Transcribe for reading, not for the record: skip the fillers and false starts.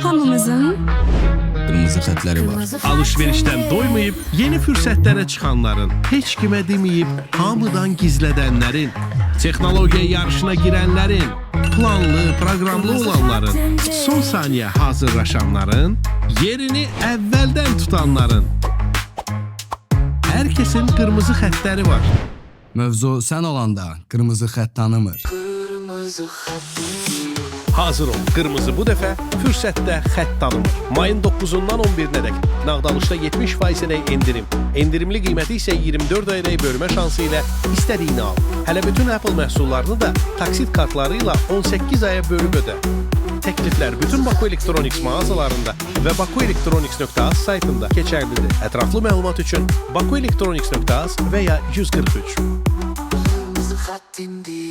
Hamımızın Qırmızı xətləri var. Alışverişdən doymayıb yeni fürsətlərə çıxanların, heç kimə deməyib hamıdan gizlədənlərin, texnologiya yarışına girənlərin, planlı, proqramlı olanların, son saniyə hazırlaşanların, yerini əvvəldən tutanların. Hər kəsin qırmızı xəttləri var. Mövzu sən olanda qırmızı xətt tanımır. Hazır ol. Qırmızı bu dəfə fürsətdə xətt tanımır. Mayın 9-undan 11-nədək nağd alışda 70%-ədək endirim. Endirimli qiyməti isə 24 ayədək bölmə şansı ilə istədiyini al. Hələ bütün Apple məhsullarını da taksit kartları ilə 18 aya bölüb ödə. Təkliflər bütün Baku Electronics mağazalarında və bakuelectronics.az saytında keçərlidir. Ətraflı məlumat üçün bakuelectronics.az və ya 143. Kırmızı xətt indi.